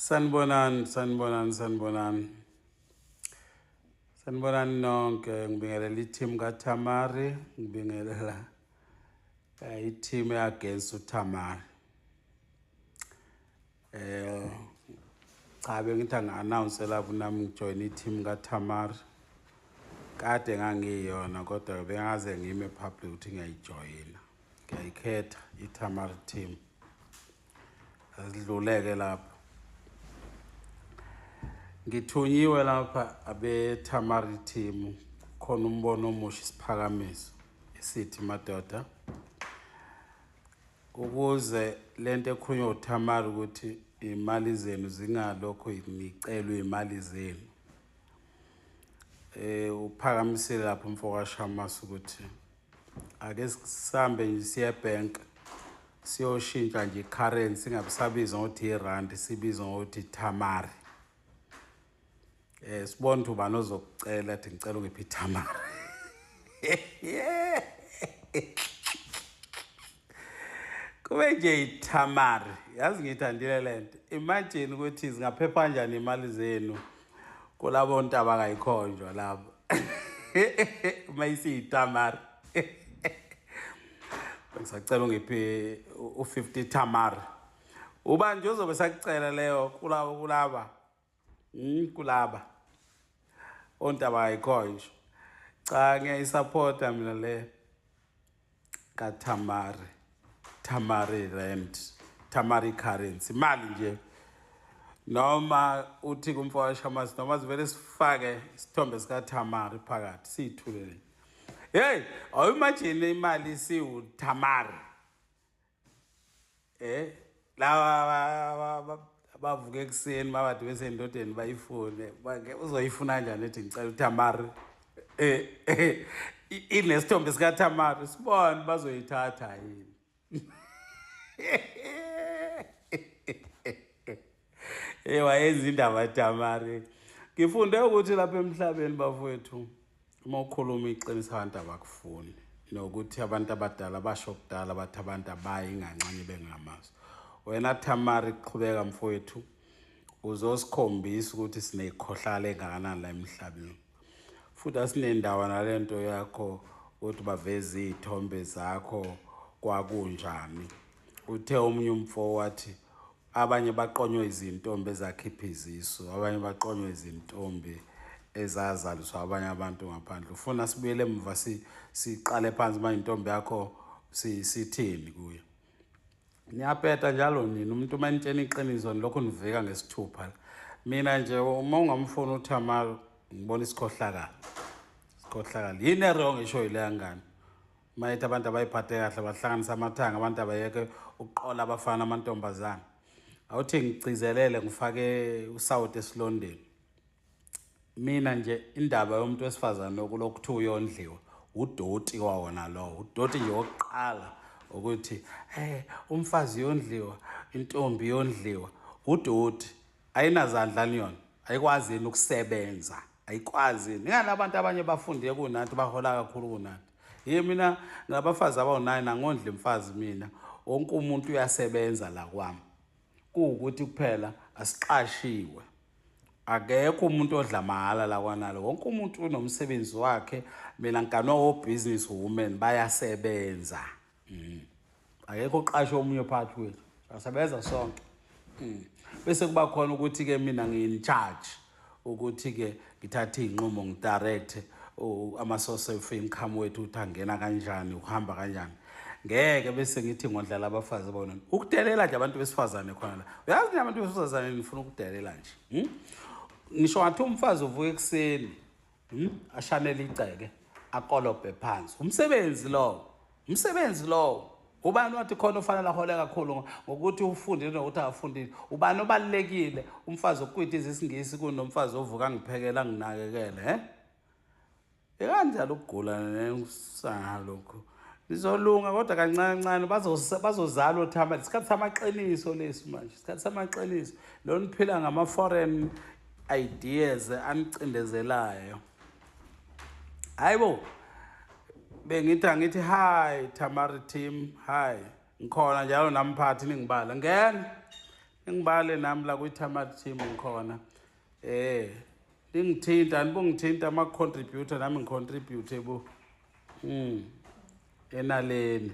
Sanibonani, sanibonani, sanibonani. Sanibonani nonke, ngibingelela i-team kaThamari, ngibingelela i-team e-against uThamari. Eh cha bengithi angi-announce lapho nami ngijoyine i-team kaThamari. Kade ngangiyona kodwa bengaze ngime public ukuthi ngiyayijoyina. Ngiyayikhetha i-Thamari team. Asidluleke lapho. Ngithunyiwe lapha abe-Thamari team khona umbono omusha isiphakamiso esithi madoda ukuze lento ekhulunywa uThamari ukuthi imali zenu zingalokho nicelwe imali zenu uphakamisile lapho umfo kaShamasi ukuthi ake sihambe nje siye ebank siyoshintsha nje i-currency ingabe ngokuthi irandi sibizwa ngokuthi Thamari. Sibone ukuthi ubani ozokucela athi ngicela ungiphe iThamari. Kube nje iThamari, yazi ngithandile lento. Imagine ukuthi zingaphepha kanjani imali zenu kulabo ntaba kayikhonjwa labo. Uma isiyiThamari. Ngisacela ungiphe u50 Thamari. Uba nje uzobe sakucela leyo kulabo kulaba. Kulaba. Ontaba ayikhonjwa. Cha ngiyayisupporta mina le kaThamari. Thamari rent, Thamari currency, imali nje. Noma uthi kumfo kaShamasi noma sivele sifake isithombe sikaThamari phakathi siyithulele. Hey, awuyimagine imali siwuThamari. Laba abavuka ekuseni babade besendodeni bayifune. Uzoyifuna kanjani ethi ngicela uThamari? Inesithombe sikaThamari sibone bazoyithatha yini. Wayenza indaba Thamari. Ngifunde ukuthi lapha emhlabeni bafowethu uma ukhuluma iqiniso abantu abakufuni nokuthi abantu abadala basho kudala bathi abantu abayi nganxanye bengamazi. Wena Thamari qhubeka mfowethu uzosikhombisa ukuthi sineyikhohlala engakanani la emhlabeni. Futhi asinendawo nalento yakho ukuthi baveze iy'thombe zakho kwakunjani. Uthe omunye umfo wathi abanye baqonywe izintombi ezakhipha izisu, abanye baqonywe izintombi ezazaliswa abanye abantu ngaphandle. Ufuna sibuyele emuva siqale phansi manje intombi yakho sithini kuyo. Niyapeta njalo nini umuntu uma nitshena iqiniso nilokhu nivika ngesithupha. Mina nje uma ungamfuni uThamari ngibona isikhohlakala. Isikhohlakala. Yini e-wrong esho ile ngane? Mayethi abantu abayiphathe kahle bahlanganisa amathanga abantu abayeke ukuqola abafana amantombazana. Awuthi ngigcizelele ngifake usawoti esilondeni. Mina nje indaba yomuntu wesifazane okulokhu kuthiwa uyondliwa udoti wawona lowo, udoti nje wokuqala ukuthi umfazi yondliwa, intombi yondliwa, udoti. Ayinazandla yona, ayikwazi yini ukusebenza, ayikwazi yini. Ingani abantu abanye bafunde kunathi bahola kakhulu kunathi. Yimi mina ngabafazi abawu9 angondli mfazi mina, wonke umuntu uyasebenza la kwami. Kuwukuthi kuphela asiqashiwe. Akekho umuntu odla mahhala la kwanalo, wonke umuntu unomsebenzi wakhe. Mina ngiganwa o-business women bayasebenza. Akekho oqashe omunye phakathi kwethu, siyasebenza sonke. Bese kuba khona ukuthi ke mina ngi-in charge ukuthi ke ngithathe iy'nqumo ngidirect ama-source of income wethu ukuthi angena kanjani, uhamba kanjani. Ngeke bese ngithi ngondlala abafazi bona. Ukudelela nje abantu besifazane khona la. Uyazi nje abantu besifazane nifuna ukudelela nje. Ngisho ngathi umfazi uvuka ekuseni, ashanele igceke, akolobhe phansi. Umsebenzi lowo. Umsebenzi lowo. Ubani wathi khona ufanele ahole kakhulu ngokuthi ufundile nokuthi akafundile? Ubani obalulekile umfazi okwitiza isiNgisi kunomfazi ovuka ngiphekela nginakekele, Ikanjalo ukugula nesalokho. Nizolunga kodwa kancane kancane bazozala oThamari. Isikhathi samaqiniso lesi manje, isikhathi samaqiniso. Lo niphila ngama foreign ideas anicindezelayo. Hayibo. Bengithi angithi hi Thamari team, hi. Ngikhona njalo namphathi ningibala. Ngena. Ngibale nami la kwi-Tamari team ngikhona. Ningithinta, anibongithinta ama-contributor, nami ngicontribute bo. Enaleni.